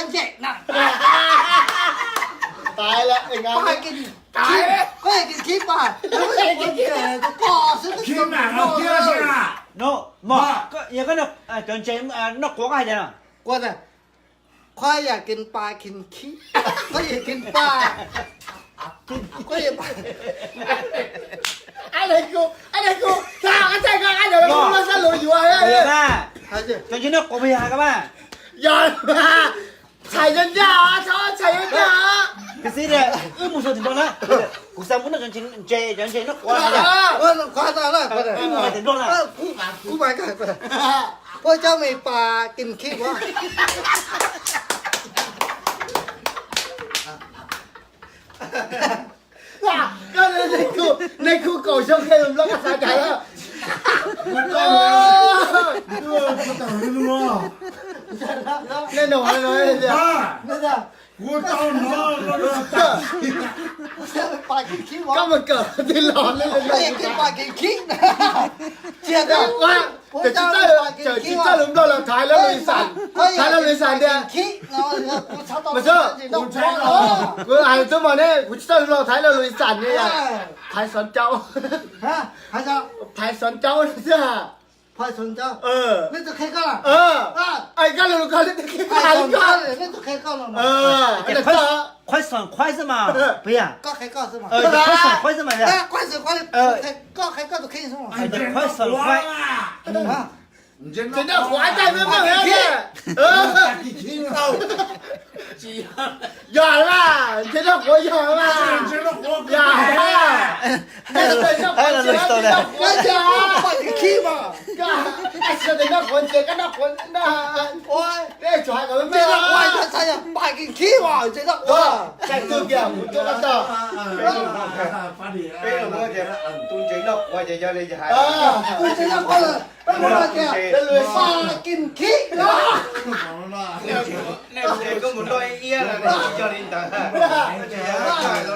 Nce na. Koj yog kis khib pas, koj xwb. No, mog, yog koj cov ntses noj quav koj hais tias no. Quav, koj yog kis pas kis khib, koj yog kis pas, koj yog pas. Cov ntses noj quav puas yog hais koj mas? Yog, txhais cov ncaj, txhais cov ncaj. Koj xib tias wb mus xyuas tim Nplog na, kuv xav mus noj cov ntses, cov ntses noj quav. Wb mus hais tim Nplog na. Kuv mas, koj cov me pas kis khib kuv. Nej khub kaum xyoo qhia lus Nplog koj xav cas lawm? Nej nug, koj mus kawm twg los, kuv tsis txawj lus Nplog los thaiv lawv lus ib xam, thaiv lawv lus ib xam tias, mas kuv hais tub mas ne, kuv tsis txawj lus Nplog thaiv lawv lus ib xam ne, thaiv xov caub, thaiv xov caub xwb. Koj lus koj, question question xwb mas, puas yog? Question question xwb mas, yog. Question question, ntses noj quav tag me me. Yog mas, ntses noj quav yog mas. Yog, ntses noj quav ntses, koj noj quav ntses, koj noj quav na. Ntses noj quav, ntses noj quav, ntses noj quav. Peb los muab tias tus ntses noj quav ces yog li hais. Tus ntses noj quav, peb muab tias pas kis khib no. Ntses koj mus noj ib iab los tsis yog li ntawd.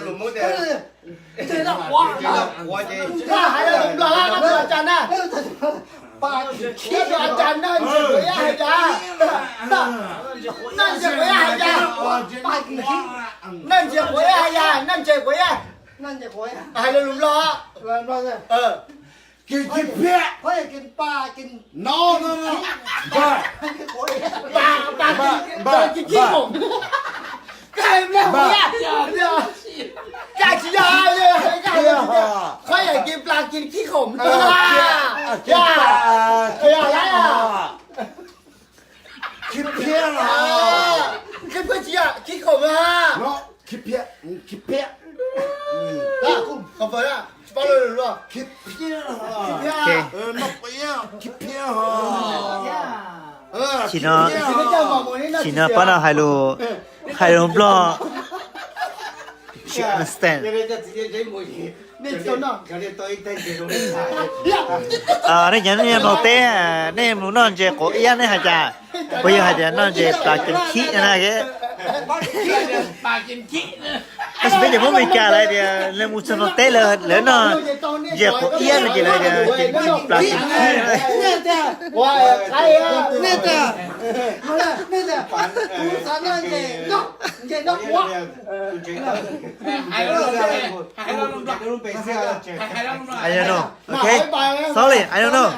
Lus muab tias ntses noj quav ces hais lus Nplog, koj tus a cas na? Pas kis khib, a cas noj ntses quav iab hais cas? Noj ntses quav iab hais cas? Pas kis khib. Noj ntses quav iab hais cas? Noj ntses quav iab. Hais lus Nplog. Pas kis khib khoom. Koj hais Nplog quav iab, koj tsis yog, koj hais tias qhov yog kis pas kis khib khoom. Khib phiab, khib phiab tsis yog khib khoom na. Khib phiab, khib phiab. Khib phiab, khib phiab, khib phiab. Sim no, sim no pab no hais lus, hais lus Nplog. She understand. Nej cov nej nyob Nplog teb, nej mus noj ntses quav iab nej hais cas? Puas yog hais tias noj ntses pas kis khib no na? Tab sis peb cov Hmoob Amelikas lawv tias lawv mus txog Nplog teb lawv noj ntses quav iab no ces lawv tias pas kis khib. I don't know. Okay. Sorry, I don't know.